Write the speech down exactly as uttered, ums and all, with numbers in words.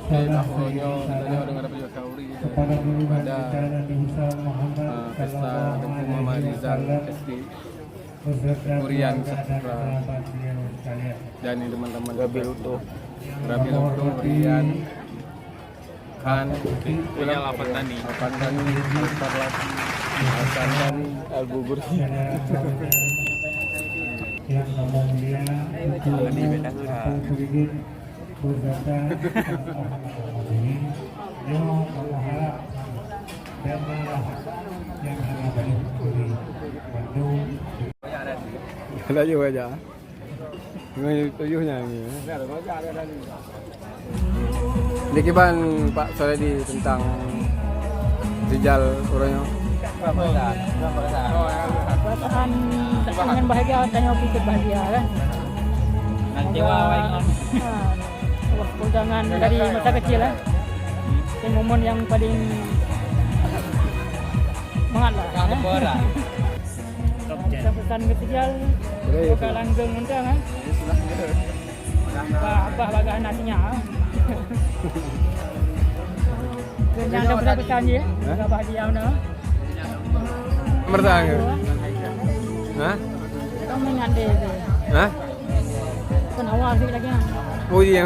Di tahun nyoe, tanyoe deungon Rabiul Khairi kepada, ah, pesta Teungku Muhammad Rizal S T, Durian Saputra, dan teman-teman Rabiul Utuh. Rabiul Utuh, Durian, Khan, Punya Lapan Tani. Lapan Tani, Al-Farlah, Al-Sanani, Al-Bubur. Yang kamu mulia, Tuan Gubernur, beserta rombongan hadirin, nyoe kamoe harap dan malah nyang hana banyak beri bantu. Laju aja. Ngon tujuh nyan ni. Di kiban Pak Saredi tentang Rijal uroe nyoe. Perasaan sangat bahagia, tanyoe ikut bahagia kan. Nanti wah, wah, ingat. Ha, wah, kenangan dari masa kecil, eh. Itu momen yang paling semangat lah, eh. Pesan-pesan keu Rijal, semoga langgeng untông, eh. Abah, abah bagaih aneuk sinyak, eh. Jangan ada pesan-pesan je, eh. Abah diam dah. Merasa ke? Hah? Kamu nyan deh. Hah? Kan awal sikit lagi, ah. Oh, iya.